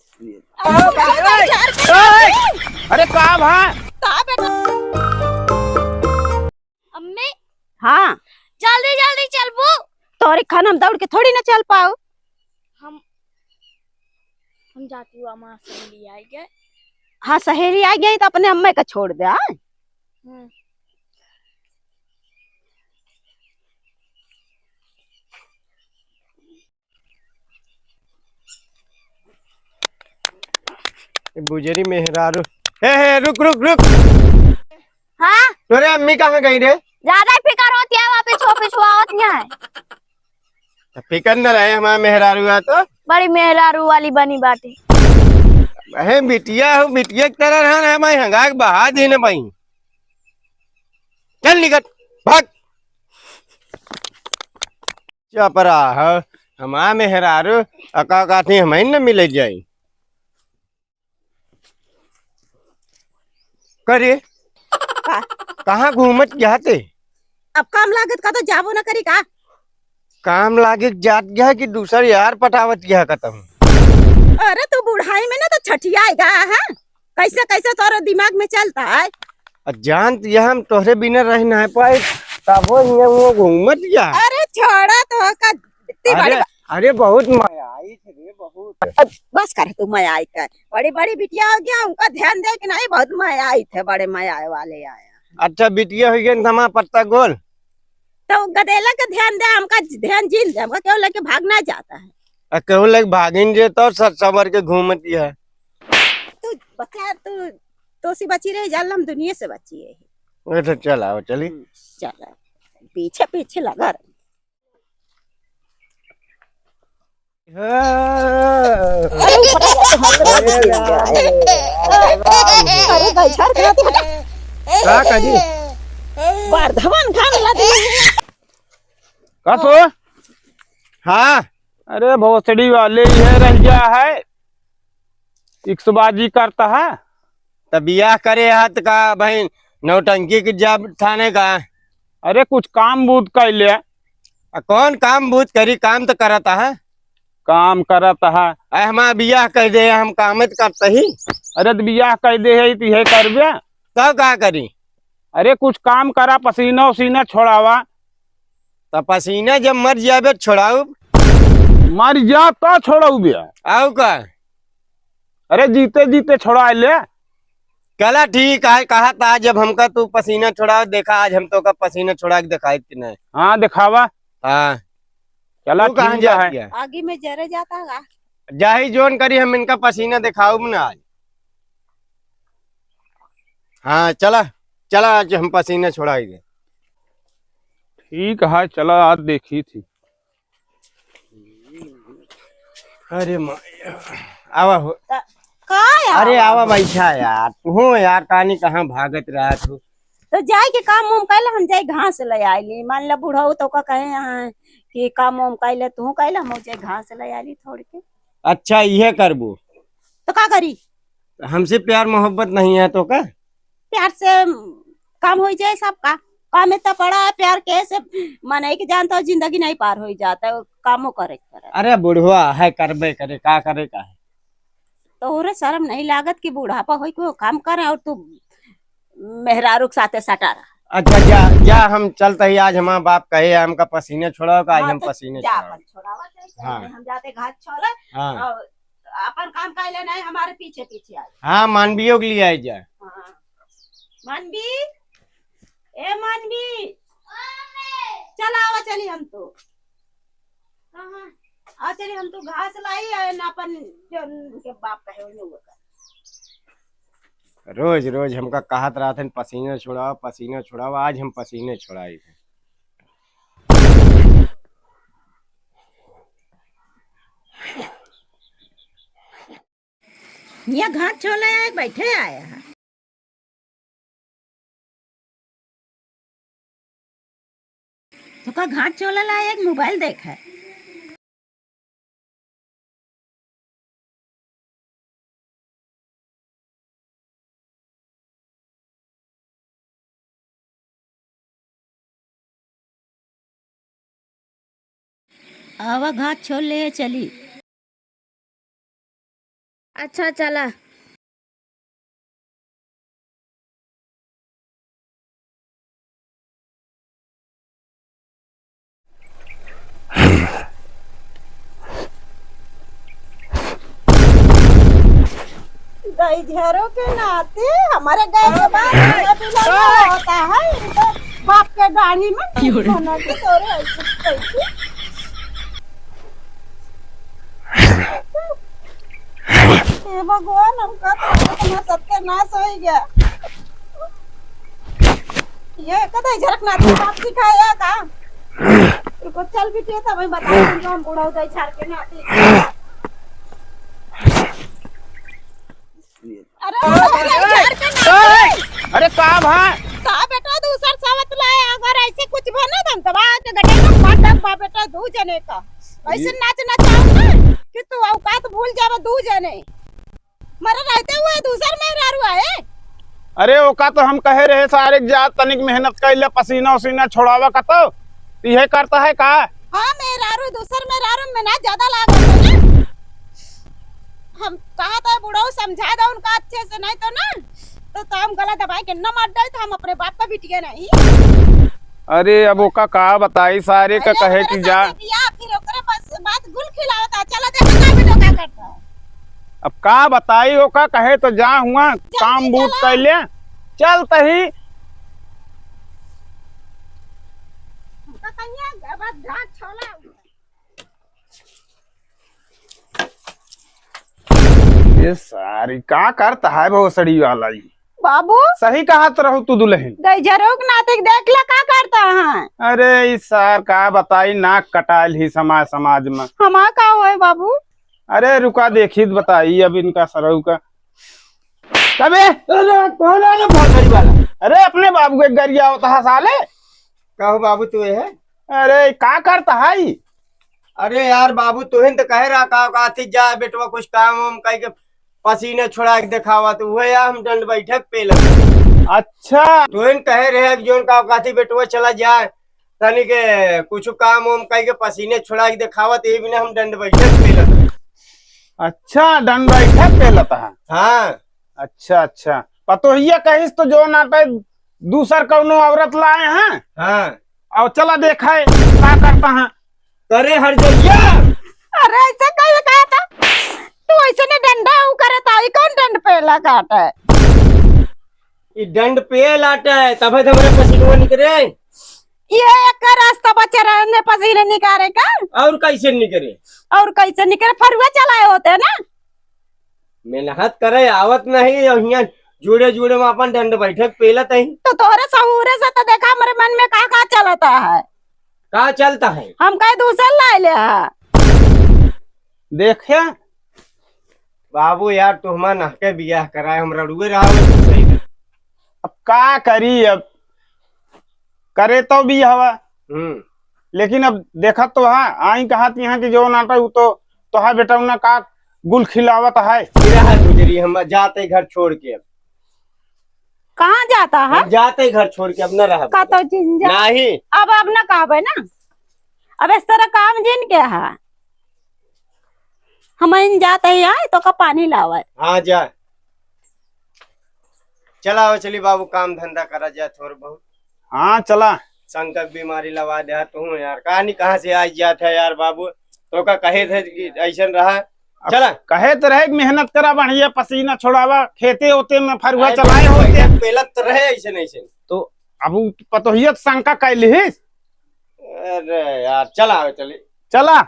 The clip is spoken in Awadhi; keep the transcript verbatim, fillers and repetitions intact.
अरे, अरे, अरे, का भा? का बेटा? अम्मी, हाँ। जल्दी जल्दी चलबू। तोरे खाना हम दौड़ के थोड़ी ना चल पाओ। हम, हम जाती हूँ, हमार सहेली आई गए। हाँ, सहेली आई गई तो अपने अम्मा का छोड़ दे, हाँ? हम्म। ए बुजरी मेहरारू। हे, हे, रुक, रुक, रुक। हाँ? तोरे अम्मी कहाँ गई रे? ज्यादा ही फिकर होती है, वहाँ पिछुआ, पिछुआ होती है। त फिकर न रहे, हमार मेहरारू है तो। बड़ी मेहरारू वाली बनी बाटी। अहे बिटिया हो, बिटिया की तरह रहा ना, हमारे हंगा के बहा दी ना भाई। चल निकल, भाग। चपरा है, हमार मेहरारू, अका का थी हमें न मिले जाई। करे, का? कहाँ घूमत जाते? अब काम लागत का तो जाबो ना करी का? काम लागे जात गया कि दूसर यार पटावत गया कतहूँ? अरे तू बुढ़ाई में ना तो छठियाएगा, हाँ? कैसे, कैसे तोरे दिमाग में चलता है? आ, जानत यह हम तोहरे बिना रह ना पाए, तबो हियाँ हुआँ घूमत जा। अरे छोड़ा तो का, इतनी बड़ी अरे, बा- अरे बहुत मया आई थे रे, बहुत। अब बस कर तू मया आई का। बड़ी बड़ी बिटिया हो गया, उनका ध्यान दे कि नहीं, बहुत मया आई थे, बड़े मया वाले आया। अच्छा बिटिया हो गए, थमा पत्ता गोल। तो गदेला का ध्यान दे, हमका ध्यान जिन दे, हमका केहू लेके भाग ना जाता है। आ केहू लेके भागिन जे तो सच सबर के घूमती है। तू बचा, तू तोसी बची रही, जान हम दुनिया से बची है। अच्छा चल आओ, चली। हम्म, चल आओ। पीछे पीछे लगा रही। अरे भाई, झाड़ के रख। का करी? वर्धमान खान लगी। का सो? हाँ। अरे भोसड़ी वाले, ये रह गया है, इक्सबाजी करता है। त बियाह करे हाथ का बहन नौटंकी के जब ठाने का। अरे कुछ काम बूत कर ले। आ कौन काम बूत करी, काम तो करता है। काम करत है। अरे हमार बियाह कर दे, हम काम तो करते ही। अरे तो बियाह कर दे है तो यह करबे। तब का करी? अरे कुछ काम करा, पसीना उसीना छोड़ावा। तो पसीना जब मर जाबे छोड़ाऊ। मर जा तो छोड़ाऊ बे। आऊ का? अरे जीते जीते छोड़ा ले। चला ठीक है, कहा था जब हमका तू पसीना छोड़ाओ, देखा आज हम तो का पसीना छोड़ा के दिखाई कि नहीं। हाँ दिखावा। हाँ। चला तू कहाँ ठीक जात है। किया? आगी में जरे जाता का? जाही जोन करी, हम इनका पसीना दिखाऊब ना आज। हाँ चला, चला आज हम पसीना छोड़ाई दे। ठीक है, चला आज देखी थी। अरे माया, आवा हो। का, का यार? अरे आवा बैठा यार, तू हो यार, तानी कहाँ भागत रहा तू? तो जाए के काम उम कैले, हम जाए घास ले आइली। मान ला बुढ़ऊ तो का कहे यहाँ कि काम उम कैले, तू कैले, हम जाए घास ले आइली थोड़ के। अच्छा, इहे करबू? तो का करी? हमसे प्यार मोहब्बत नहीं है तो का? प्यार से काम हो जाए सबका। काम इतना पड़ा है प्यार के, से मनई के जानता हो जिंदगी नहीं पार हो जाता है, कामो करे के पड़े। अरे बुढ़वा है, करबे करे, का करे का है? तोहरे शर्म नहीं लागत कि बुढ़ापा होई के वो काम करे और तू मेहरारू के साथे सटा रहा? अच्छा जा, जा हम चलते ही, आज हमार बाप कहे हमका पसीने छोड़ाओ का, आज हाँ, हम तो पसीने जा छोड़ाओ। अपन छोड़ावा, चल, चल, हाँ। हम जाते घास छोले हाँ। और अपन काम कर लेना है, हमारे पीछे पीछे आ। हाँ, मानवियों के लिए आई जा। हाँ। मानवी, ए मानवी, चल आवा, चली हम तो। हाँ, हाँ। आ चली हम तो घास लाई, आ ना अपन जो उनके बाप कहे उन्हें वो कर। रोज रोज हमका कहत रहत हन, "पसीना छुड़ाओ, पसीना छुड़ाओ", आज हम पसीने छुड़ाई थे। ये घास छोले आए, बैठे आए हैं। तो का घास छोले लाए, एक मोबाइल देखे। आवा घास छोले चली। अच्छा, चला। दहिजरो के नाती हमरे गाय के बाप खाना पीना ना होता है, इनके बाप के दाढ़ी में नहीं होना कि तोरे ऐसे कैसे। हे भगवान, हमका तो इतना सत्यानाश हो गया। ये कदे झरक नाती बाप सिखाया का? रुको, चल बिटिया, तब हम बता दूंगा, हम बुढ़ऊ जाई झाड़ के नाती। अरे, अरे, अरे, अरे, अरे, का भा? का बेटा, दूसर सावत लाए, अगर ऐसे कुछ बना दम, तब आज गटे का पाटक बा बेटा, दू जने का। ऐसे ये नाच नचाओ ना कि तू औकात भूल जावे दू जने। मरे रहते हुए दूसर मेहरारू आए। अरे, ओका तो हम कहे रहे सारे के जा तनिक मेहनत कर ले, पसीना उसीना छोड़ावा का तो। इहे करता है का? हाँ, मेहरारू, दूसर मेहरारू में ना ज्यादा लागत है ना। हम कहा था बुढ़ऊ समझा दो उनका अच्छे से, नहीं तो ना, तो, तो हम गला दबाई के न मर जाए, तो हम अपने बाप का बिटिया नहीं। अरे, अब ओका का बताई, सारे का पहले कहे ओकरे कि जा। साथे बियाह, फिर ओकरे पास बात गुल खिलावता। चला देखा का बेटा का करता है। अब का बताई, ओका कहे तो जा हुआ, जल्दी काम बूत चला। कर ले। चल तही। हमका कहिया अब धान छोला। ये सारी का करता है भोसड़ी वाला ई? बाबू। सही कहत रहू तू दुल्हन। दहिजरो के नाती के देख ले का करता है। अरे ई सार का बताई, नाक कटाइल ही समाज, समाज में। हमार का होए बाबू? अरे रुका देखी त बताई अब इनका सरऊ का। कबे? अरे कौन है रे भोसड़ी वाला? अरे अपने बाबू के गरिया होता है साले। कहो बाबू तू ये है? अरे का करता है ई? अरे यार बाबू, तुहिन तो कहे रहा का, का थी जा बेटवा कुछ काम वाम कह के पसीने छुड़ा के देखावा, तो वह यार हम दंड बैठक पे लगे। अच्छा। तुहिन कहे रहे कि जोन का, का थी बेटवा चला जाए, तनी के कुछ काम वाम कह के पसीने छुड़ा के देखावा, तो ये बिना हम दंड बैठक पे लगे। अच्छा, दंड बैठक पे लता है। हाँ। अच्छा, अच्छा। पतोहिया कहिस तो जो नाटे दूसर कौनो औरत लाए हैं। हाँ। और चला देखा है, का करता है। करे हर जइया। अरे ऐसे कहीं कहा था, तू ऐसे ने डंडा ऊ करे था, ई कौन डंड पे लगाता है? ई डंड पे लाटा है, तबे तो हमरे पसीनवा निकरे। ये एक रास्ता बचे रहे, ने पसीने निकारे का? और कैसे निकरे? और कैसे निकरे? फरुआ चलाए होते ना। मेहनत करे आवत नहीं, और हियां जुड़े जुड़े में अपन डंड बैठक पेलत ही। तो तोहरे सहूरे से तो देखा, हमरे मन में का का चलता है। का चलता है? हम कहे दूसर लाए ले हा। देखे बाबू यार, तू हमार नहके बियाह कराए, हम रड़ुए रहा सही। अब का करी, अब करे तो भी हवा। हम्म। लेकिन अब देखत तो हा, आई कहत यहाँ कि जो नाटक उ तो तोहार बेटौना का गुल खिलावत है। फिर है गुजरी, हम जाते घर छोड़ के अब। कहाँ जाता है? हम जाते घर छोड़ के, अब न रहब। का तो जिंजा। नहीं। अब, अब न कहबे ना। अब इस तरह काम जिन के है। हम इन जाते ही आए तो का पानी लावे। हाँ जा। चला हो, चली बाबू, काम धंधा करा जाए थोड़ बहुत। हाँ, चला। शंकर बीमारी लगा दे तू यार, कहानी कहाँ से आई जात है यार बाबू, तो का कहे थे कि ऐसन रहा। अब चला। कहे तो रहे कि मेहनत करा, बढ़िया पसीना छोड़ावा, खेते ओते में फरुआ अरे चलाए तो होते। भैया, पेलत तो रहे ऐसे नहीं से। तो अब उ पतोहिया तो शंका कैलिस। अरे यार, चला, चली। चला।